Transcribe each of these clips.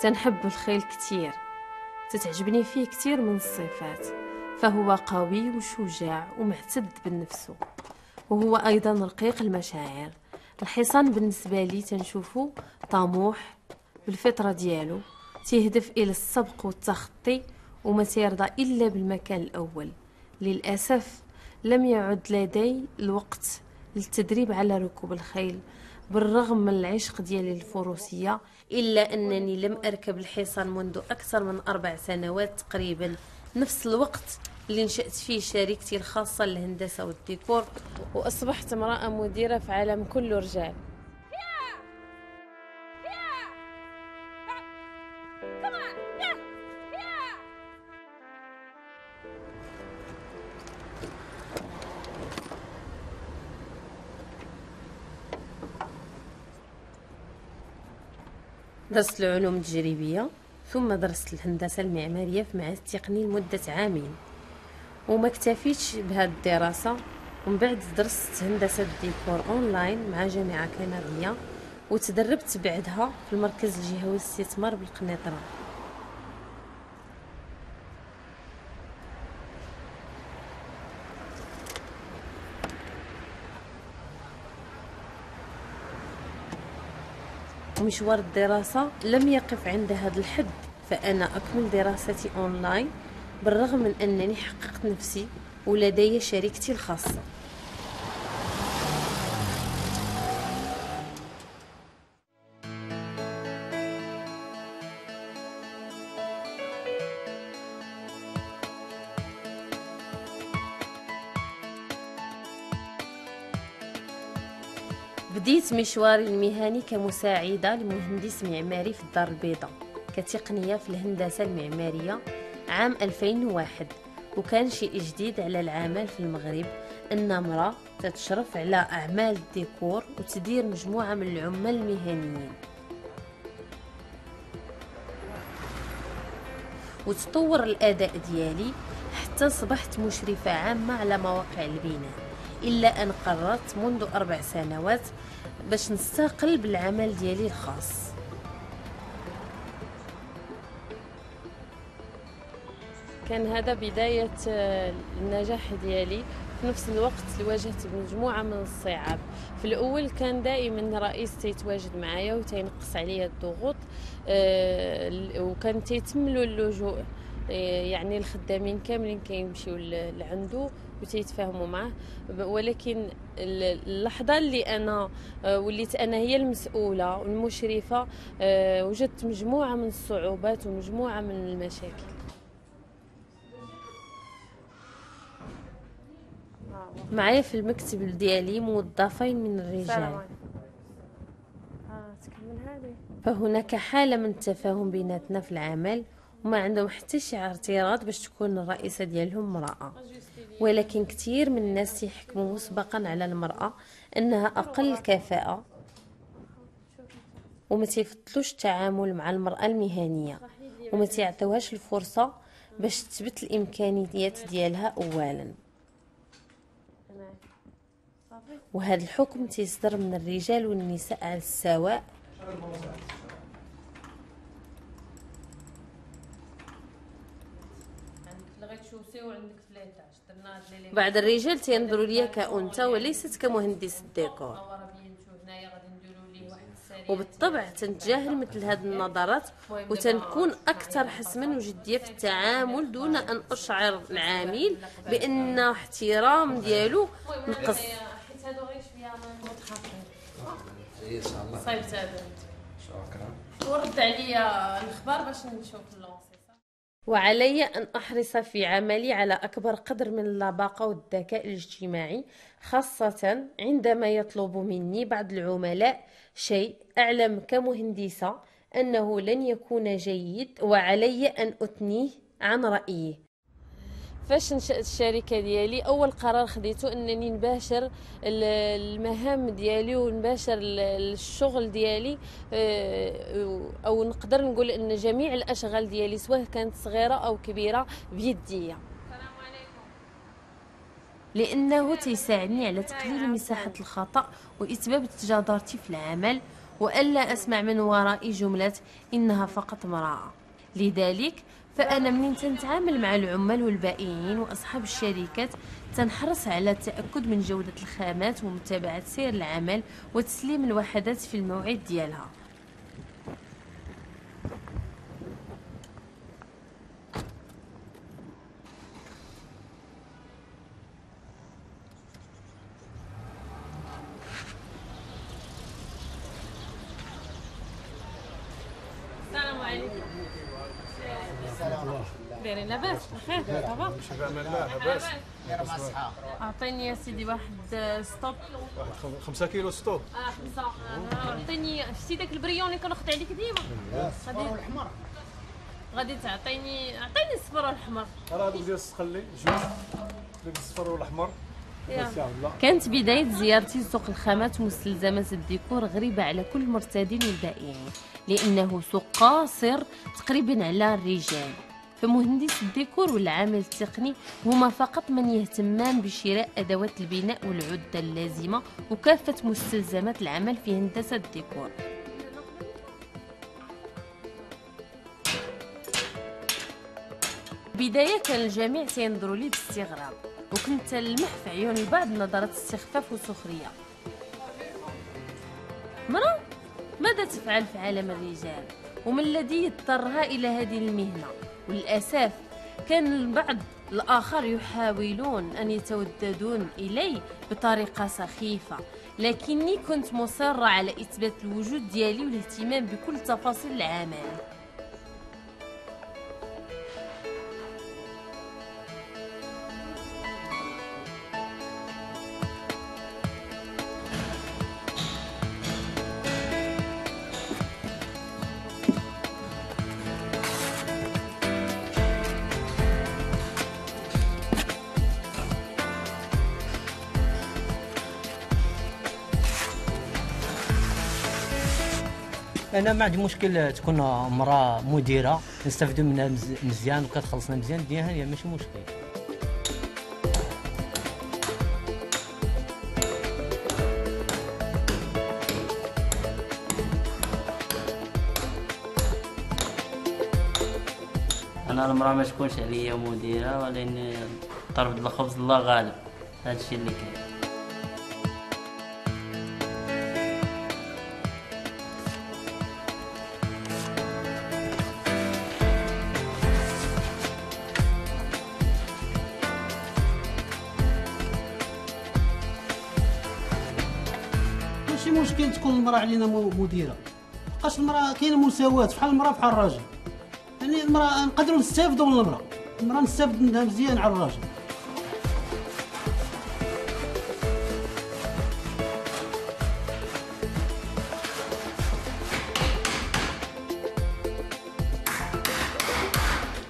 تنحب الخيل كتير، تتعجبني فيه كتير من الصفات، فهو قوي وشجاع ومعتد بنفسه، وهو أيضا رقيق المشاعر. الحصان بالنسبة لي تنشوفه طموح بالفطرة ديالو، تيهدف إلى السبق والتخطي وما تيرضى إلا بالمكان الأول. للأسف لم يعد لدي الوقت للتدريب على ركوب الخيل بالرغم من العشق ديالي للفروسية، إلا أنني لم أركب الحصان منذ أكثر من 4 سنوات تقريبا، نفس الوقت اللي نشأت فيه شركتي الخاصة للهندسة والديكور، وأصبحت امرأة مديرة في عالم كله رجال. درست العلوم التجريبية ثم درست الهندسة المعمارية في معهد التقني لمدة عامين، وما اكتفيتش بهذه الدراسة، ومن بعد درست هندسة الديكور أونلاين مع جامعة كندية، وتدربت بعدها في المركز الجهوي للاستثمار بالقنيطرة. مشوار الدراسة لم يقف عند هذا الحد، فأنا أكمل دراستي أونلاين بالرغم من أنني حققت نفسي ولدي شركتي الخاصة. بديت مشواري المهني كمساعدة لمهندس معماري في الدار البيضاء كتقنية في الهندسة المعمارية عام 2001، وكان شيء جديد على العمل في المغرب أن امرأة تتشرف على أعمال الديكور وتدير مجموعة من العمال المهنيين. وتطور الأداء ديالي حتى صبحت مشرفة عامة على مواقع البناء، إلا أن قررت منذ 4 سنوات باش نستقل بالعمل ديالي الخاص. كان هذا بداية النجاح ديالي. في نفس الوقت واجهت مجموعة من الصعاب. في الأول كان دائما رئيس تيتواجد معايا وتينقص عليا الضغوط، وكان تيتم له اللجوء، يعني الخدامين كاملين كيمشيو لعندو وتيتفاهموا معه. ولكن اللحظة اللي أنا وليت أنا هي المسؤولة والمشرفة، وجدت مجموعة من الصعوبات ومجموعة من المشاكل. معايا في المكتب ديالي موظفين من الرجال، فهناك حالة من التفاهم بيناتنا في العمل، وما عندهم حتى شي اعتراض باش تكون الرئيسة ديالهم امرأة. ولكن كثير من الناس يحكموا مسبقا على المرأة أنها أقل كفاءة، وما تيفضلوش التعامل مع المرأة المهنية، وما تيعطيوهاش الفرصة باش تثبت الإمكانيات ديالها أولا. وهذا الحكم تيصدر من الرجال والنساء على السواء. بعض الرجال تينظروا ليا كأنثى وليست كمهندس الديكور، وبالطبع تنتجاهل مثل هذه النظرات وتنكون أكثر حسما وجدية في التعامل دون أن أشعر العميل بأن احترام ديالو نقص. ورد عليا الخبر باش نشوف اللونسي. وعلي أن أحرص في عملي على أكبر قدر من اللباقة والذكاء الاجتماعي، خاصة عندما يطلب مني بعض العملاء شيء أعلم كمهندسة أنه لن يكون جيد، وعلي أن أثنيه عن رأيه. فاش نشأت الشركة ديالي أول قرار خديته أنني نباشر المهام ديالي ونباشر الشغل ديالي، أو نقدر نقول أن جميع الأشغال ديالي سواء كانت صغيرة أو كبيرة بيدية، لأنه تيساعدني على تقليل مساحة الخطأ وإثبات جدارتي في العمل، وألا أسمع من ورائي جملة إنها فقط امرأة. لذلك فأنا منين تنتعامل مع العمال والبائعين وأصحاب الشركات تنحرص على التأكد من جودة الخامات ومتابعة سير العمل وتسليم الوحدات في الموعد ديالها. السلام عليكم. دايرين لاباس؟ بخير؟ ça va؟ لاباس. اعطيني يا سيدي واحد stop، واحد 5 كيلو stop. 5. اعطيني شتي داك ال brillant اللي كناخذ عليك ديما، الصفر والحمر. غادي تعطيني، اعطيني الصفر والحمر. راه هذوك ديال الصقلي جوج، داك الصفر والحمر. كانت بداية زيارتي لسوق الخامات ومستلزمات الديكور غريبة على كل المرتادين والبائعين، لأنه سوق قاصر تقريبا على الرجال، فمهندس الديكور والعامل التقني هما فقط من يهتمان بشراء أدوات البناء والعدة اللازمة وكافة مستلزمات العمل في هندسة الديكور. بداية كان الجميع تينظروا لي باستغراب، وكنت تلمح في عيون البعض نظرات استخفاف وسخرية. مرأة ماذا تفعل في عالم الرجال؟ وما الذي اضطرها إلى هذه المهنة؟ وللأسف كان البعض الآخر يحاولون أن يتوددون إلي بطريقة سخيفة، لكني كنت مصرة على إثبات الوجود ديالي والاهتمام بكل تفاصيل العمل. انا ما عندي مشكل تكون امراة مديره، نستافدوا منها مزيان وكتخلصنا مزيان، الدنيا هانيه ماشي مشكل. انا المراة ما تكونش عليا مديره، ولكن طرف الخبز الله غالب، هذا الشيء اللي كاين. ماشي مشكل تكون المرأة علينا مديرة، لحقاش المرأة كاينة مساواة فحال المرأة فحال الراجل، يعني المرأة نقدروا نستافدوا من المرأة، المرأة نستافد منها مزيان على الراجل.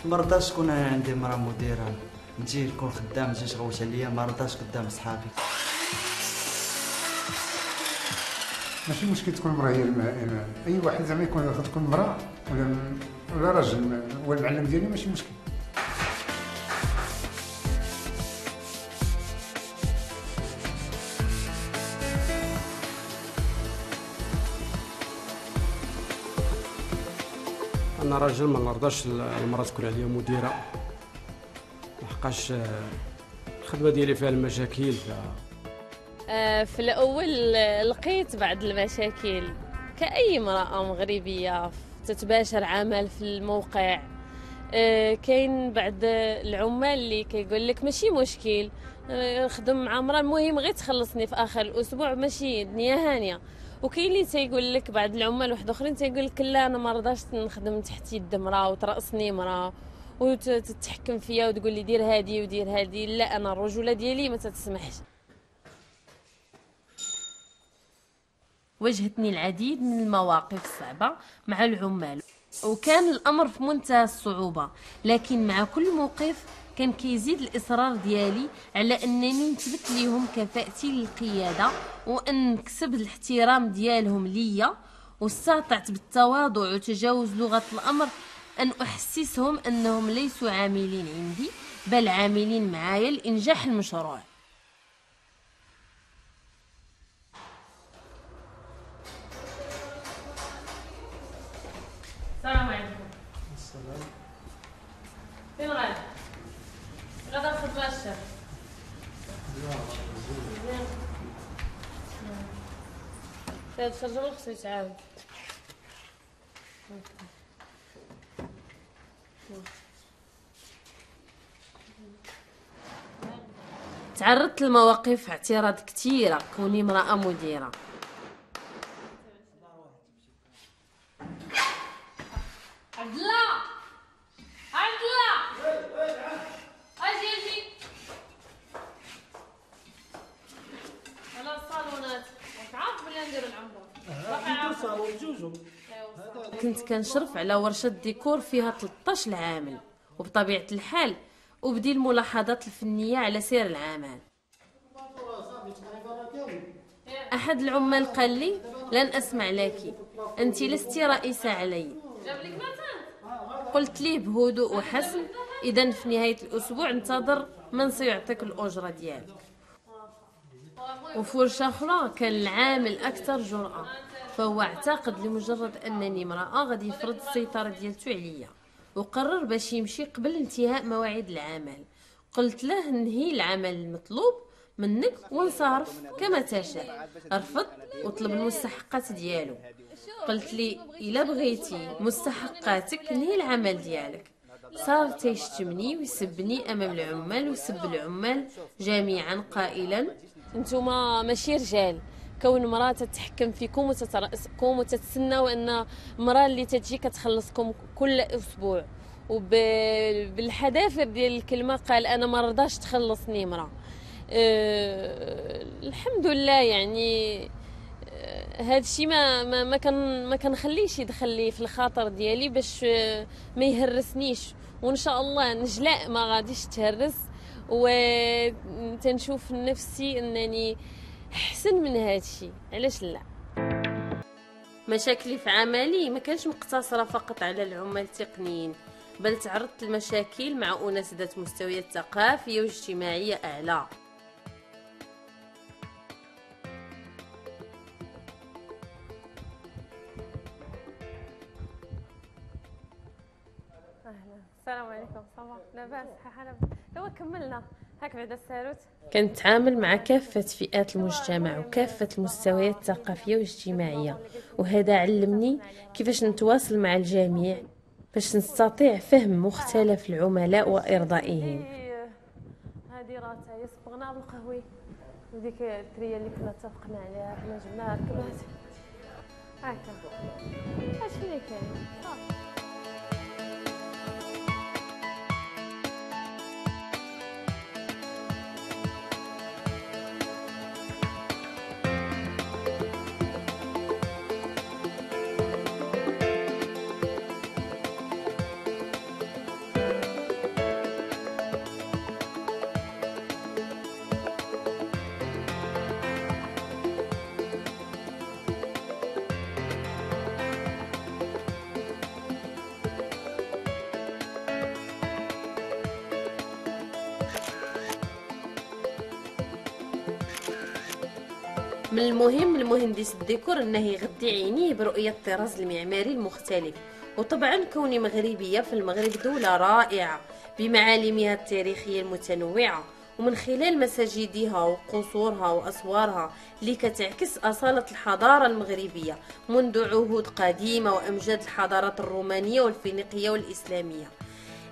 ما رضاش تكون انا عندي مرأة مديرة، نجي نكون خدام تجي تغوت عليا، ما رضاش قدام صحابي. ماشي مشكل تكون امراة هي اي واحد زعما يكون تكون امراة ولا راجل هو المعلم ديالي ماشي مشكل. انا راجل ما نرضاش المراة تكون عليا مديره، لحقاش الخدمة ديالي فيها المشاكل. في الأول لقيت بعض المشاكل كأي امرأة مغربية تتباشر عمل في الموقع. كاين بعض العمال اللي كيقول لك ماشي مشكل خدم مع امرأة، المهم غير تخلصني في آخر الأسبوع، ماشي الدنيا هانية. وكاين اللي تيقول لك بعض العمال واحد اخرين تيقول لك لا انا ما رضاش نخدم تحت يد امرأة وترأسني امرأة وتتحكم فيا وتقول لي دير هادي ودير هادي، لا انا الرجولة ديالي ما تتسمحش. واجهتني العديد من المواقف الصعبة مع العمال، وكان الأمر في منتهى الصعوبة، لكن مع كل موقف كان كيزيد الإصرار ديالي على أنني نثبت ليهم كفاءتي للقيادة وأن نكسب الاحترام ديالهم ليا، واستطعت بالتواضع وتجاوز لغة الأمر أن أحسسهم أنهم ليسوا عاملين عندي بل عاملين معايا لإنجاح المشروع. فين غادي؟ غادا الخدمة الشاف. مزيان. هاد الشرجم خصو يتعاود. تعرضت لمواقف اعتراض كثيرة كوني امرأة مديرة. عبد الله، عبد الله، اجي اجي على الصالونات. راك عارف بلي نديرو العنبر. الصالون بجوجهم. كنت كنشرف على ورشة ديكور فيها 13 عامل، وبطبيعة الحال أبدي الملاحظات الفنية على سير العمل. أحد العمال قال لي: لن أسمع لك، أنت لست رئيسة علي. قلت ليه بهدوء وحسن: إذا في نهاية الأسبوع انتظر من سيعطيك الأجرة ديالك. وفي ورشة أخرى كان العامل أكثر جرأة، فهو اعتقد لمجرد أنني امرأة غادي يفرض السيطرة ديالته عليا، وقرر باش يمشي قبل انتهاء مواعيد العمل. قلت له: نهي العمل المطلوب منك وانصرف كما تشاء. رفض وطلب المستحقات ديالو. قلت لي: الا بغيتي مستحقاتك نهي العمل ديالك. صار تيشتمني ويسبني امام العمال ويسب العمال جميعا قائلا: انتما ماشي رجال، كون مراة تتحكم فيكم وتترأسكم وتتسناو ان مراة اللي تجي كتخلصكم كل اسبوع. وبالحذافر ديال الكلمة قال: انا ما رضاش تخلصني مراة. الحمد لله، يعني هذا الشيء ما ما ما كنخليش يدخل لي في الخاطر ديالي باش ما يهرسنيش، وان شاء الله نجلاء ما غاديش تهرس، وتنشوف نفسي انني احسن من هذا الشيء، علاش لا. مشاكلي في عملي ما كانش مقتصرة فقط على العمال التقنيين، بل تعرضت لمشاكل مع أناس ذات مستويات ثقافية واجتماعية أعلى. اهلا، السلام عليكم، صباح لاباس؟ حنا هو كملنا هاك بعدا الساروت. كنتعامل مع كافة فئات المجتمع وكافة المستويات الثقافية والاجتماعية، وهذا علمني كيفاش نتواصل مع الجميع باش نستطيع فهم مختلف العملاء وإرضائهم. هذه راه تا هي صبغناها بالقهوي، وديك التريه اللي كنا اتفقنا عليها حنا جبناها ركبات هكا. هادشي اللي كاين صافي. من المهم لمهندس الديكور انه يغذي عينيه برؤية الطراز المعماري المختلف، وطبعا كوني مغربية فالمغرب دولة رائعة بمعالمها التاريخية المتنوعة، ومن خلال مساجدها وقصورها وأسوارها اللي كتعكس أصالة الحضارة المغربية منذ عهود قديمة وأمجاد الحضارات الرومانية والفينيقية والإسلامية.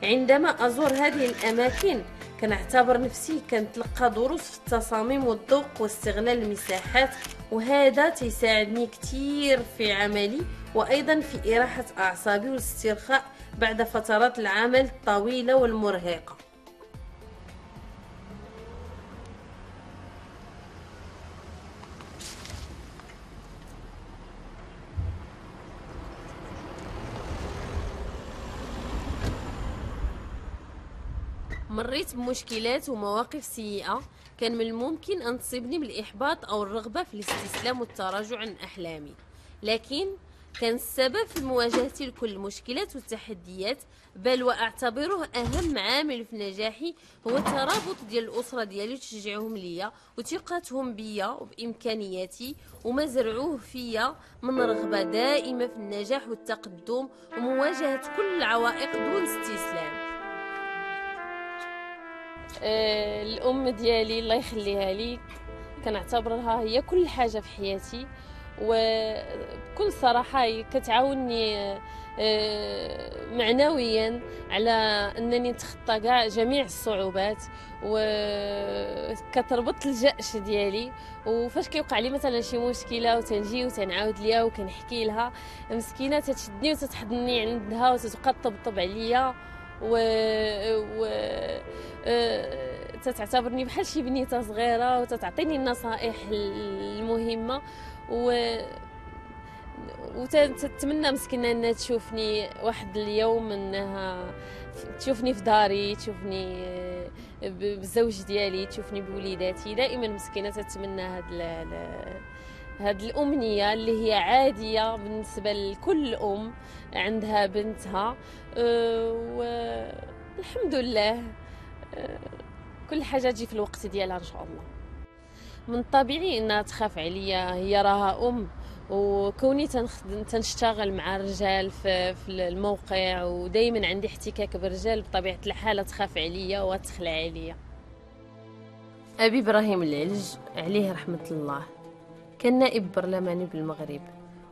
عندما أزور هذه الأماكن كنعتبر نفسي كنتلقى دروس في التصاميم والذوق واستغلال المساحات، وهذا تيساعدني كثير في عملي وأيضا في إراحة أعصابي والاسترخاء بعد فترات العمل الطويلة والمرهقة. مريت بمشكلات ومواقف سيئة كان من الممكن أن تصيبني بالإحباط أو الرغبة في الاستسلام والتراجع عن أحلامي، لكن كان السبب في مواجهتي لكل المشكلات والتحديات، بل واعتبره اهم عامل في نجاحي هو الترابط ديال الاسرة ديالي وتشجيعهم ليا وثقتهم بيا وبامكانياتي وما زرعوه فيا من رغبة دائمة في النجاح والتقدم ومواجهة كل العوائق دون استسلام. الام ديالي الله يخليها لي كنعتبرها هي كل حاجة في حياتي، وبكل صراحة كتعاونني معنويا على انني نتخطى كاع جميع الصعوبات، وكتربط الجأش ديالي. وفاش كيوقع لي مثلا شي مشكلة وتنجي وتنعاود ليها وكنحكي لها، مسكينه تتشدني وتتحضني عندها وتتبقى تطبطب عليا و تتعتبرني بحال شي بنيته صغيرة وتتعطيني النصائح المهمة، وتتمنى مسكينه انها تشوفني واحد اليوم، انها تشوفني في داري، تشوفني بالزوج ديالي، تشوفني بوليداتي. دائما مسكينه تتمنى هاد الامنية اللي هي عادية بالنسبة لكل ام عندها بنتها. والحمد لله كل حاجة تجي في الوقت ديالها ان شاء الله. من الطبيعي انها تخاف عليا، هي راها ام، وكوني تنشتغل مع الرجال في الموقع ودائما عندي احتكاك بالرجال، بطبيعة الحال تخاف عليا وتخلع عليا. ابي ابراهيم العلج عليه رحمه الله كان نائب برلماني بالمغرب،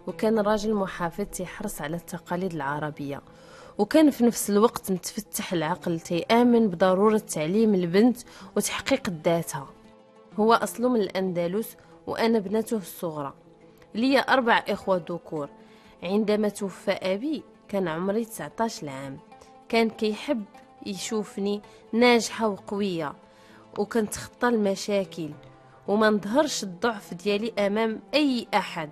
وكان راجل محافظ تيحرص على التقاليد العربية، وكان في نفس الوقت متفتح العقل، تيآمن بضرورة تعليم البنت وتحقيق ذاتها. هو أصله من الأندلس وأنا ابنته الصغرى، لي 4 إخوة ذكور. عندما توفى أبي كان عمري 19 عام. كان كيحب يشوفني ناجحة وقوية وكنتخطى المشاكل وما نظهرش الضعف ديالي أمام أي أحد.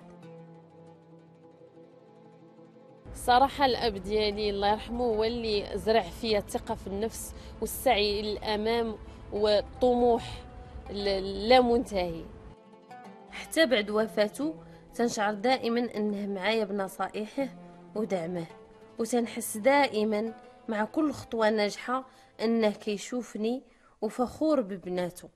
الصراحة الاب ديالي الله يرحمه هو اللي زرع فيا الثقة في النفس والسعي للامام والطموح اللامنتهي. حتى بعد وفاته تنشعر دائما انه معايا بنصائحه ودعمه، وتنحس دائما مع كل خطوة ناجحة انه كيشوفني وفخور ببناته.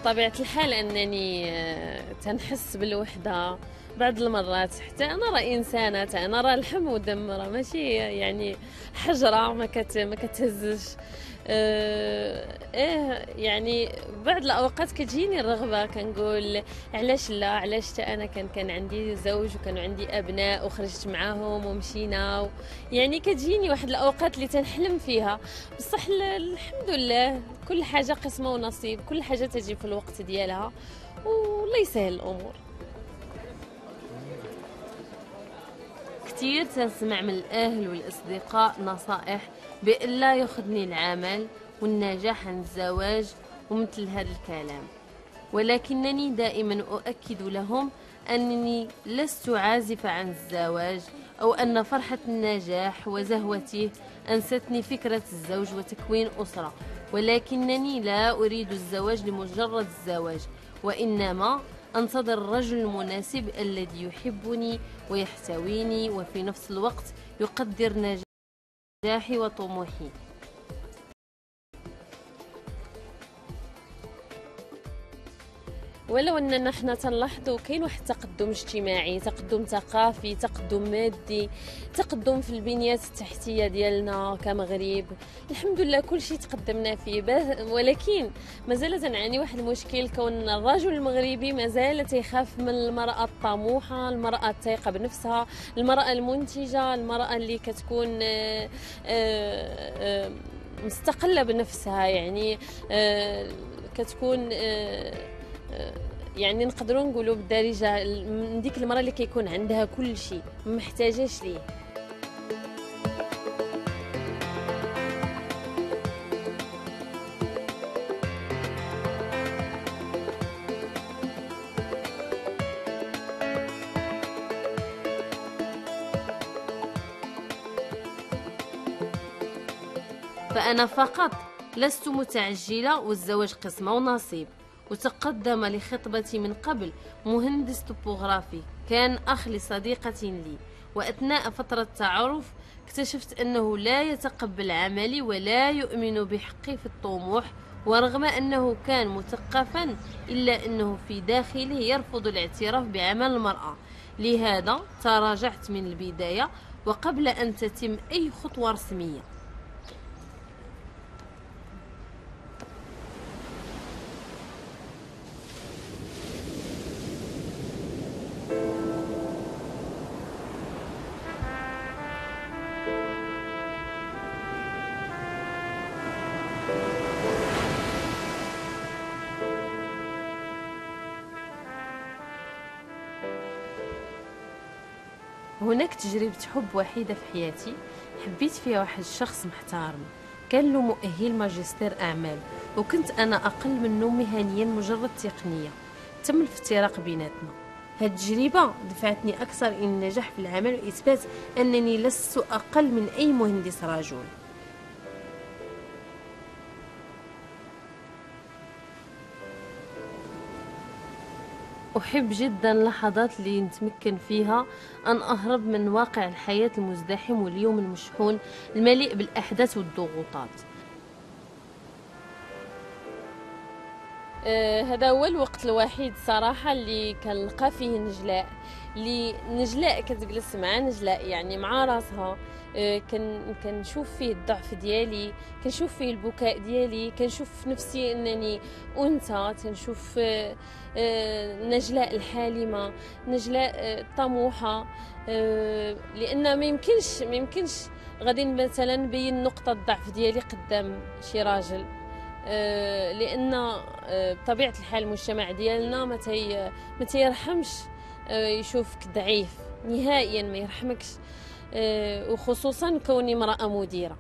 بطبيعة الحال أنني تنحس بالوحدة بعض المرات، حتى أنا راه إنسانة، حتى أنا راه لحم ودم، راه ماشي يعني حجرة ما كتهزش. إيه يعني بعض الأوقات كتجيني الرغبة، كنقول علاش لا، علاش حتى أنا كان عندي زوج وكانوا عندي أبناء وخرجت معاهم ومشينا يعني كتجيني واحد الأوقات اللي تنحلم فيها. بصح الحمد لله كل حاجة قسمة ونصيب، كل حاجة تجي في الوقت ديالها والله يسهل الأمور. كثير تنسمع من الأهل والأصدقاء نصائح بأن لا يخدني العمل والنجاح عن الزواج ومثل هذا الكلام، ولكنني دائما أؤكد لهم أنني لست عازفة عن الزواج، أو أن فرحة النجاح وزهوته أنستني فكرة الزوج وتكوين أسرة، ولكنني لا أريد الزواج لمجرد الزواج، وإنما أنتظر الرجل المناسب الذي يحبني ويحتويني وفي نفس الوقت يقدر نجاحي وطموحي. ولو اننا حنا تنلاحظوا كاين واحد التقدم اجتماعي، تقدم ثقافي، تقدم مادي، تقدم في البنيات التحتية ديالنا كمغرب، الحمد لله كل شيء تقدمنا فيه، ولكن مازال تنعاني واحد المشكل، كون الرجل المغربي مازال تيخاف من المراة الطموحة، المراة الثقة بنفسها، المراة المنتجة، المراة اللي كتكون مستقلة بنفسها، يعني كتكون يعني نقدروا نقولوا بالدارجة من ديك المراة اللي كيكون عندها كل شيء ما محتاجاش ليه. فأنا فقط لست متعجلة، والزواج قسمة ونصيب. وتقدم لخطبتي من قبل مهندس طبوغرافي كان أخ لصديقة لي، وأثناء فترة التعارف اكتشفت أنه لا يتقبل عملي ولا يؤمن بحقي في الطموح، ورغم أنه كان مثقفا إلا أنه في داخله يرفض الاعتراف بعمل المرأة. لهذا تراجعت من البداية وقبل أن تتم أي خطوة رسمية. هناك تجربة حب وحيدة في حياتي حبيت فيها واحد الشخص محترم، كان له مؤهل ماجستير أعمال، وكنت أنا أقل منه مهنيا مجرد تقنية. تم الافتراق بيناتنا. هاد التجربة دفعتني أكثر إلى النجاح في العمل وإثبات أنني لست أقل من أي مهندس رجل. أحب جدا اللحظات اللي نتمكن فيها أن أهرب من واقع الحياة المزدحم واليوم المشحون المليء بالأحداث والضغوطات. هذا هو الوقت الوحيد صراحة اللي كنلقى فيه نجلاء، اللي نجلاء كتجلس مع نجلاء يعني مع راسها. كنشوف فيه الضعف ديالي، كنشوف فيه البكاء ديالي، كنشوف نفسي انني انثى، تنشوف نجلاء الحالمه، نجلاء الطموحة. لان ما يمكنش غادي مثلا نبين نقطة الضعف ديالي قدام شي راجل، لان بطبيعة الحال المجتمع ديالنا ما تيرحمش يشوفك ضعيف نهائيا، ما يرحمكش، وخصوصا كوني امراة مديره.